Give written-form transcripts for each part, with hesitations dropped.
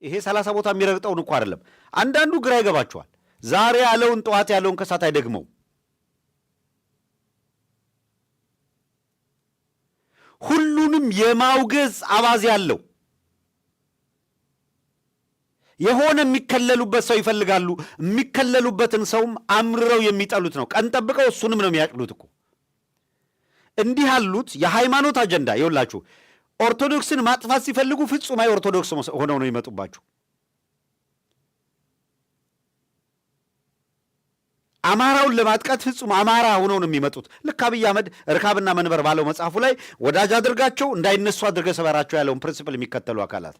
ይሄ 30 ቦታ የሚረግጠውን እኮ አይደለም። አንዳንዱ ግራ ይገባቸዋል። ዛሬ ያለውን ጠዋት ያለውን ከሳት አይደግመው። ሁሉንም የማውገዝ አባዜ አለው። የሆነ የሚከለሉበት ሰው ይፈልጋሉ። የሚከለሉበትን ሰውም አምርረው የሚጠሉት ነው። ቀን ጠብቀው እሱንም ነው የሚያጭሉት እኮ። እንዲህ ያሉት የሃይማኖት አጀንዳ ይኸውላችሁ፣ ኦርቶዶክስን ማጥፋት ሲፈልጉ ፍጹማዊ ኦርቶዶክስ ሆነው ነው ይመጡባችሁ። አማራውን ለማጥቃት ፍጹም አማራ ሆነው ነው የሚመጡት። ልክ አብይ አህመድ ርካብና መንበር ባለው መጽሐፉ ላይ ወዳጅ አድርጋቸው እንዳይነሱ አድርገህ ሰበራቸው ያለውን principle የሚከተሉ አካላት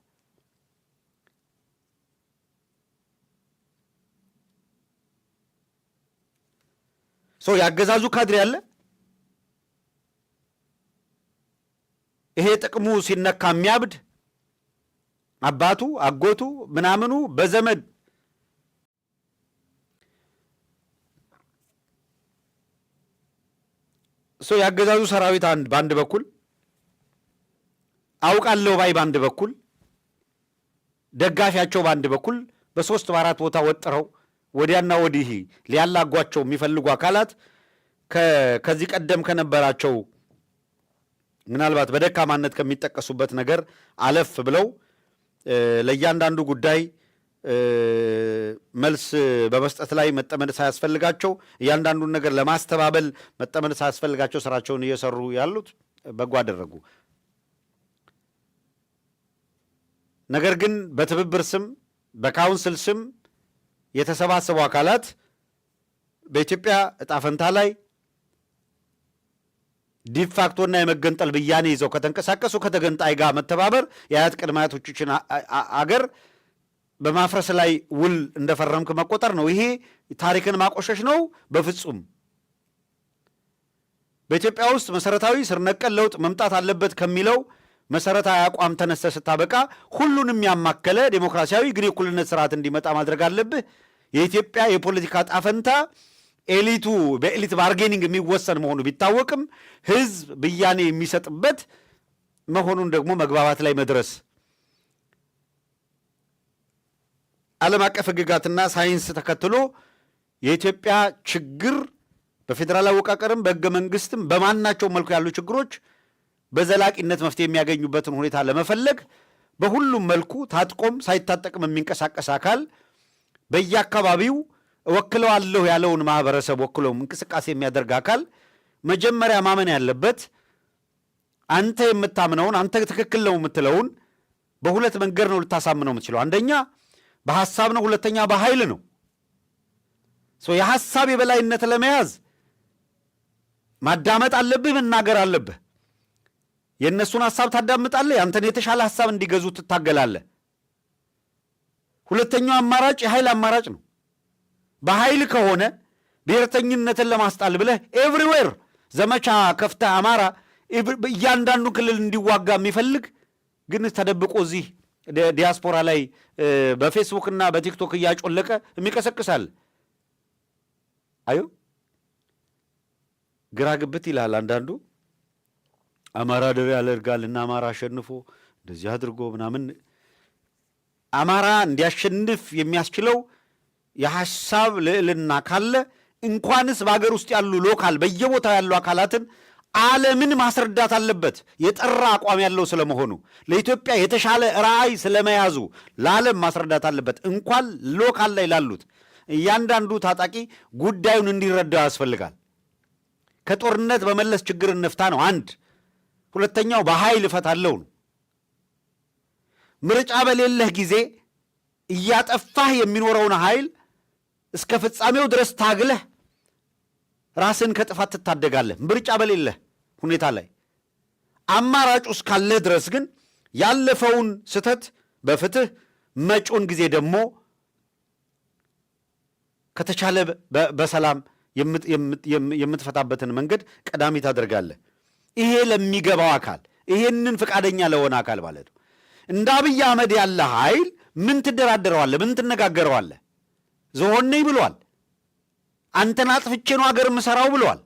ሰው ያገዛዙ ካድሬ አለ። ይሄ ጥቅሙ ሲነካ የሚያብድ አባቱ አጎቱ ምናምኑ በዘመድ ሰው ያገዛዙ ሰራዊት አንድ በአንድ በኩል አውቃለሁ ባይ በአንድ በኩል ደጋፊያቸው በአንድ በኩል በሶስት በአራት ቦታ ወጥረው ወዲያና ወዲህ ሊያላጓቸው የሚፈልጉ አካላት ከዚህ ቀደም ከነበራቸው ምናልባት በደካማነት ከሚጠቀሱበት ነገር አለፍ ብለው ለእያንዳንዱ ጉዳይ መልስ በመስጠት ላይ መጠመድ ሳያስፈልጋቸው፣ እያንዳንዱን ነገር ለማስተባበል መጠመድ ሳያስፈልጋቸው ስራቸውን እየሰሩ ያሉት በጎ አደረጉ። ነገር ግን በትብብር ስም በ council ስም የተሰባሰቡ አካላት በኢትዮጵያ እጣ ፈንታ ላይ de facto ና የመገንጠል ብያኔ ይዘው ከተንቀሳቀሱ ከተገንጣይ ጋር መተባበር የአያት ቅድመ አያቶችን አገር በማፍረስ ላይ ውል እንደፈረምክ መቆጠር ነው። ይሄ ታሪክን ማቆሸሽ ነው። በፍጹም በኢትዮጵያ ውስጥ መሰረታዊ ስር ነቀል ለውጥ መምጣት አለበት ከሚለው መሰረታዊ አቋም ተነስተ ስታበቃ ሁሉንም ያማከለ ዴሞክራሲያዊ ግን የእኩልነት ስርዓት እንዲመጣ ማድረግ አለብህ። የኢትዮጵያ የፖለቲካ እጣፈንታ elite ኡ በ elite bargaining የሚወሰን መሆኑ ቢታወቅም ህዝብ ብያኔ የሚሰጥበት መሆኑን ደግሞ መግባባት ላይ መድረስ፣ ዓለም አቀፍ ሕግጋትና ሳይንስ ተከትሎ የኢትዮጵያ ችግር በፌዴራል አወቃቀርም በሕገ መንግስትም በማናቸው መልኩ ያሉ ችግሮች በዘላቂነት መፍትሄ የሚያገኙበትን ሁኔታ ለመፈለግ በሁሉም መልኩ ታጥቆም ሳይታጠቅም የሚንቀሳቀስ አካል፣ በየአካባቢው እወክለዋለሁ ያለውን ማህበረሰብ ወክሎም እንቅስቃሴ የሚያደርግ አካል መጀመሪያ ማመን ያለበት አንተ የምታምነውን፣ አንተ ትክክል ነው የምትለውን በሁለት መንገድ ነው ልታሳምነው የምትችለው። አንደኛ በሐሳብ ነው፣ ሁለተኛ በኃይል ነው። የሐሳብ የበላይነት ለመያዝ ማዳመጥ አለብህ፣ መናገር አለብህ። የእነሱን ሐሳብ ታዳምጣለህ፣ ያንተን የተሻለ ሐሳብ እንዲገዙ ትታገላለህ። ሁለተኛው አማራጭ የኃይል አማራጭ ነው። በኃይል ከሆነ ብሔርተኝነትን ለማስጣል ብለህ everywhere ዘመቻ ከፍተህ አማራ እያንዳንዱ ክልል እንዲዋጋ የሚፈልግ ግን ተደብቆ እዚህ ዲያስፖራ ላይ በፌስቡክ እና በቲክቶክ እያጮለቀ የሚቀሰቅሳል። አዮ ግራ ግብት ይልሃል። አንዳንዱ አማራ ድል ያደርጋል እና አማራ አሸንፎ እንደዚህ አድርጎ ምናምን፣ አማራ እንዲያሸንፍ የሚያስችለው የሐሳብ ልዕልና ካለ እንኳንስ በሀገር ውስጥ ያሉ local በየቦታው ያሉ አካላትን ዓለምን ማስረዳት አለበት። የጠራ አቋም ያለው ስለመሆኑ፣ ለኢትዮጵያ የተሻለ ራዕይ ስለመያዙ ለዓለም ማስረዳት አለበት። እንኳን local ላይ ላሉት እያንዳንዱ ታጣቂ ጉዳዩን እንዲረዳው ያስፈልጋል። ከጦርነት በመለስ ችግር እንፍታ ነው አንድ። ሁለተኛው በኃይል እፈታለሁ ነው። ምርጫ በሌለህ ጊዜ እያጠፋህ የሚኖረውን ኃይል እስከ ፍጻሜው ድረስ ታግለህ ራስን ከጥፋት ትታደጋለህ። ምርጫ በሌለህ ሁኔታ ላይ አማራጩ እስካለህ ድረስ ግን ያለፈውን ስህተት በፍትህ፣ መጪውን ጊዜ ደግሞ ከተቻለ በሰላም የምትፈታበትን መንገድ ቀዳሚ ታደርጋለህ። ይሄ ለሚገባው አካል፣ ይሄንን ፈቃደኛ ለሆነ አካል ማለት ነው። እንደ አብይ አህመድ ያለ ኃይል ምን ትደራደረዋለህ? ምን ትነጋገረዋለህ? ዝሆን ነኝ ብሏል። አንተን አጥፍቼ ነው አገር የምሰራው ብሏል።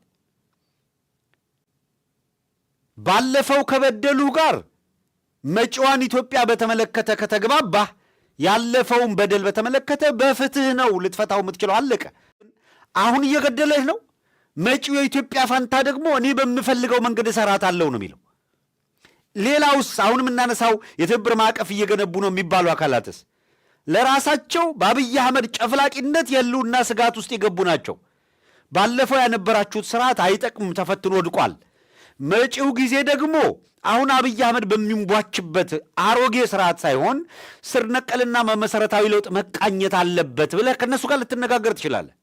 ባለፈው ከበደሉ ጋር መጪዋን ኢትዮጵያ በተመለከተ ከተግባባህ ያለፈውን በደል በተመለከተ በፍትህ ነው ልትፈታው የምትችለው። አለቀ። አሁን እየገደለህ ነው። መጪው የኢትዮጵያ ፋንታ ደግሞ እኔ በምፈልገው መንገድ እሰራታለሁ ነው የሚለው። ሌላውስ አሁን የምናነሳው የትብብር ማዕቀፍ እየገነቡ ነው የሚባሉ አካላትስ ለራሳቸው በአብይ አህመድ ጨፍላቂነት የህልውና ስጋት ውስጥ የገቡ ናቸው። ባለፈው ያነበራችሁት ስርዓት አይጠቅምም፣ ተፈትኖ ወድቋል። መጪው ጊዜ ደግሞ አሁን አብይ አህመድ በሚንቧችበት አሮጌ ስርዓት ሳይሆን ስር ነቀልና መሰረታዊ ለውጥ መቃኘት አለበት ብለህ ከእነሱ ጋር ልትነጋገር ትችላለህ።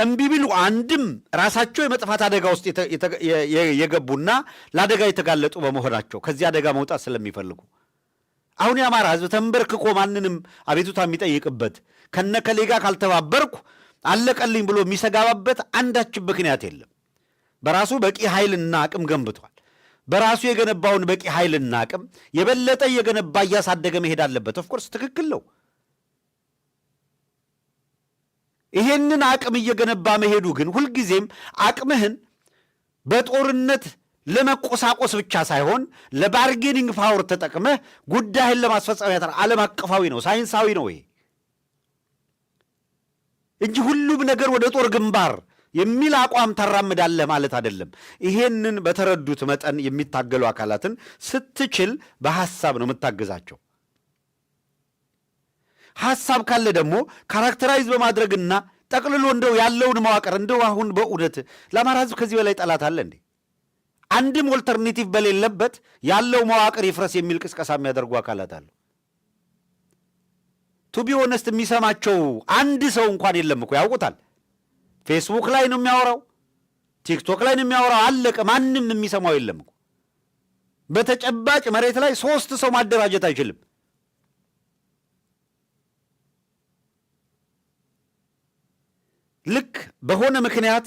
እምቢ ቢሉ አንድም ራሳቸው የመጥፋት አደጋ ውስጥ የገቡና ለአደጋ የተጋለጡ በመሆናቸው ከዚህ አደጋ መውጣት ስለሚፈልጉ፣ አሁን የአማራ ሕዝብ ተንበርክኮ ማንንም አቤቱታ የሚጠይቅበት፣ ከነከሌ ጋር ካልተባበርኩ አለቀልኝ ብሎ የሚሰጋባበት አንዳችም ምክንያት የለም። በራሱ በቂ ኃይልና አቅም ገንብቷል። በራሱ የገነባውን በቂ ኃይልና አቅም የበለጠ እየገነባ እያሳደገ መሄድ አለበት። Of course ትክክል ነው። ይሄንን አቅም እየገነባ መሄዱ ግን ሁልጊዜም አቅምህን በጦርነት ለመቆሳቆስ ብቻ ሳይሆን ለ bargaining power ተጠቅመህ ጉዳይህን ለማስፈጸም ያጠር ዓለም አቀፋዊ ነው፣ ሳይንሳዊ ነው ይሄ እንጂ ሁሉም ነገር ወደ ጦር ግንባር የሚል አቋም ታራምዳለህ ማለት አይደለም። ይሄንን በተረዱት መጠን የሚታገሉ አካላትን ስትችል በሐሳብ ነው የምታግዛቸው። ሐሳብ ካለ ደግሞ characterize በማድረግና ጠቅልሎ እንደው ያለውን መዋቅር፣ እንደው አሁን በእውነት ለአማራ ሕዝብ ከዚህ በላይ ጠላት አለ እንዴ? አንድም alternative በሌለበት ያለው መዋቅር ይፍረስ የሚል ቅስቀሳ የሚያደርጉ አካላት አሉ። To be honest የሚሰማቸው አንድ ሰው እንኳን የለም እኮ፣ ያውቁታል። ፌስቡክ ላይ ነው የሚያወራው፣ ቲክቶክ ላይ ነው የሚያወራው። አለቀ። ማንም የሚሰማው የለም እኮ። በተጨባጭ መሬት ላይ ሶስት ሰው ማደራጀት አይችልም። ልክ በሆነ ምክንያት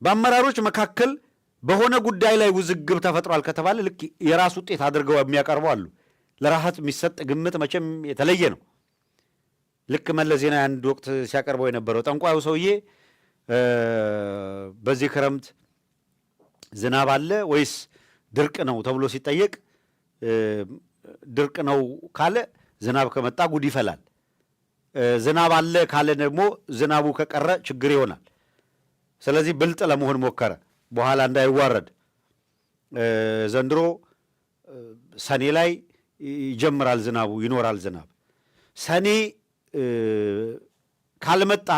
በአመራሮች መካከል በሆነ ጉዳይ ላይ ውዝግብ ተፈጥሯል ከተባለ ልክ የራስ ውጤት አድርገው የሚያቀርቡ አሉ። ለራስ የሚሰጥ ግምት መቼም የተለየ ነው። ልክ መለስ ዜናዊ አንድ ወቅት ሲያቀርበው የነበረው ጠንቋዩ ሰውዬ በዚህ ክረምት ዝናብ አለ ወይስ ድርቅ ነው ተብሎ ሲጠየቅ፣ ድርቅ ነው ካለ ዝናብ ከመጣ ጉድ ይፈላል። ዝናብ አለ ካለ ደግሞ ዝናቡ ከቀረ ችግር ይሆናል። ስለዚህ ብልጥ ለመሆን ሞከረ፣ በኋላ እንዳይዋረድ። ዘንድሮ ሰኔ ላይ ይጀምራል ዝናቡ፣ ይኖራል ዝናብ። ሰኔ ካልመጣ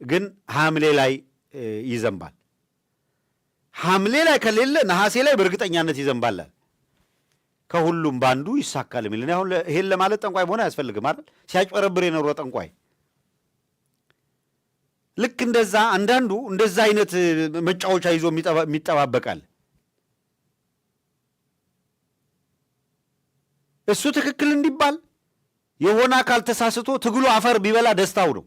ግን ሐምሌ ላይ ይዘንባል። ሐምሌ ላይ ከሌለ ነሐሴ ላይ በእርግጠኛነት ይዘንባላል። ከሁሉም በአንዱ ይሳካል የሚል፣ አሁን ይሄን ለማለት ጠንቋይ መሆን አያስፈልግም አይደል? ሲያጭበረብር የኖረ ጠንቋይ ልክ እንደዛ አንዳንዱ እንደዛ አይነት መጫወቻ ይዞ የሚጠባበቃል። እሱ ትክክል እንዲባል የሆነ አካል ተሳስቶ ትግሉ አፈር ቢበላ ደስታው ነው።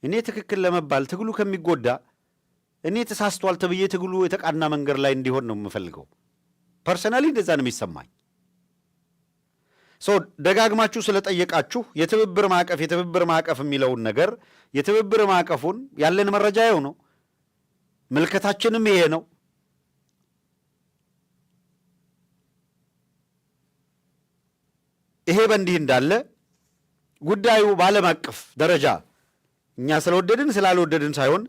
እኔ ትክክል ለመባል ትግሉ ከሚጎዳ እኔ ተሳስቷል ተብዬ ትግሉ የተቃና መንገድ ላይ እንዲሆን ነው የምፈልገው። Personally እንደዛ ነው የሚሰማኝ። So ደጋግማችሁ ስለጠየቃችሁ የትብብር ማዕቀፍ፣ የትብብር ማዕቀፍ የሚለውን ነገር፣ የትብብር ማዕቀፉን ያለን መረጃ ይኸው ነው። ምልከታችንም ይሄ ነው። ይሄ በእንዲህ እንዳለ ጉዳዩ በዓለም አቀፍ ደረጃ እኛ ስለወደድን ስላልወደድን ሳይሆን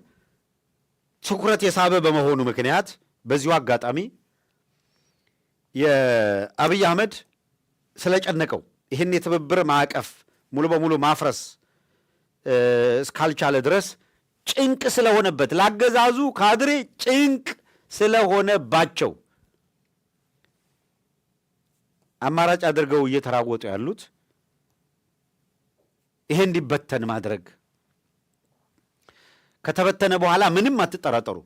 ትኩረት የሳበ በመሆኑ ምክንያት በዚሁ አጋጣሚ የአብይ አህመድ ስለጨነቀው ይህን የትብብር ማዕቀፍ ሙሉ በሙሉ ማፍረስ እስካልቻለ ድረስ ጭንቅ ስለሆነበት፣ ለአገዛዙ ካድሬ ጭንቅ ስለሆነባቸው አማራጭ አድርገው እየተራወጡ ያሉት ይሄ እንዲበተን ማድረግ። ከተበተነ በኋላ ምንም አትጠራጠሩ።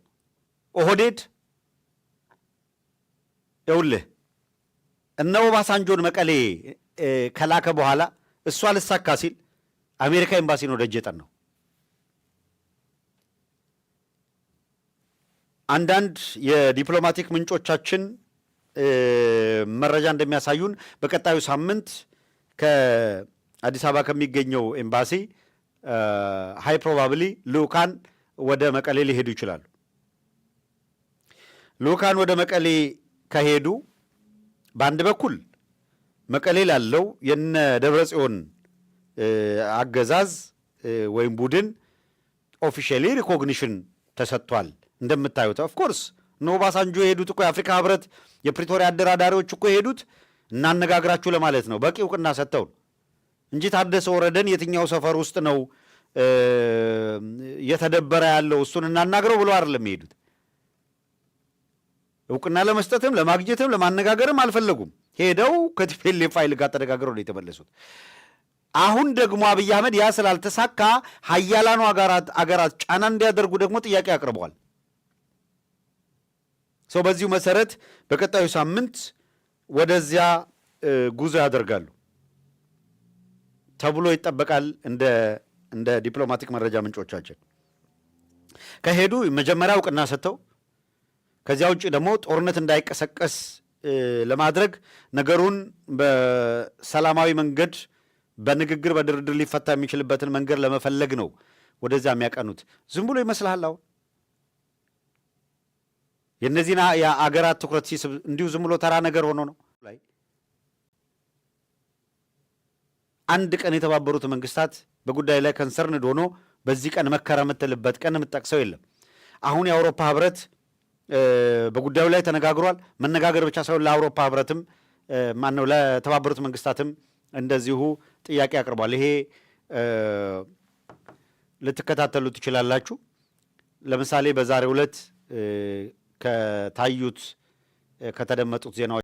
ኦህዴድ ይኸውልህ እነ ኦባሳንጆን መቀሌ ከላከ በኋላ እሱ አልሳካ ሲል አሜሪካ ኤምባሲ ነው ደጅ የጠናው። አንዳንድ የ diplomatic ምንጮቻችን መረጃ እንደሚያሳዩን በቀጣዩ ሳምንት ከአዲስ አበባ ከሚገኘው ኤምባሲ high probably ልኡካን ወደ መቀሌ ሊሄዱ ይችላሉ። ልኡካን ወደ መቀሌ ከሄዱ በአንድ በኩል መቀሌ ላለው የነ ደብረጽዮን አገዛዝ ወይም ቡድን officially recognition ተሰጥቷል። እንደምታዩት of course እነ ኦባሳንጆ የሄዱት እኮ፣ የአፍሪካ ህብረት የፕሪቶሪያ አደራዳሪዎች እኮ የሄዱት እናነጋግራችሁ ለማለት ነው። በቂ እውቅና ሰጥተው እንጂ ታደሰ ወረደን የትኛው ሰፈር ውስጥ ነው እየተደበረ ያለው፣ እሱን እናናግረው ብሎ አይደለም የሄዱት። እውቅና ለመስጠትም ለማግኘትም ለማነጋገርም አልፈለጉም። ሄደው ከ TPLF ኃይል ጋር ተነጋግረው ነው የተመለሱት። አሁን ደግሞ አብይ አህመድ ያ ስላልተሳካ ሀያላኑ አገራት ጫና እንዲያደርጉ ደግሞ ጥያቄ አቅርበዋል። So በዚሁ መሰረት በቀጣዩ ሳምንት ወደዚያ ጉዞ ያደርጋሉ ተብሎ ይጠበቃል። እንደ diplomatic መረጃ ምንጮቻችን ከሄዱ መጀመሪያ እውቅና ሰጥተው ከዚያ ውጭ ደግሞ ጦርነት እንዳይቀሰቀስ ለማድረግ፣ ነገሩን በሰላማዊ መንገድ በንግግር በድርድር ሊፈታ የሚችልበትን መንገድ ለመፈለግ ነው ወደዚያ የሚያቀኑት። ዝም ብሎ ይመስልሃል? አሁን የእነዚህን የአገራት ትኩረት ሲስብ እንዲሁ ዝም ብሎ ተራ ነገር ሆኖ ነው? አንድ ቀን የተባበሩት መንግስታት በጉዳይ ላይ concerned ሆኖ በዚህ ቀን መከረ የምትልበት ቀን የምትጠቅሰው የለም። አሁን የአውሮፓ ህብረት በጉዳዩ ላይ ተነጋግሯል። መነጋገር ብቻ ሳይሆን ለአውሮፓ ህብረትም፣ ማነው፣ ለተባበሩት መንግስታትም እንደዚሁ ጥያቄ አቅርቧል። ይሄ ልትከታተሉ ትችላላችሁ። ለምሳሌ በዛሬው ዕለት ከታዩት ከተደመጡት ዜናዎች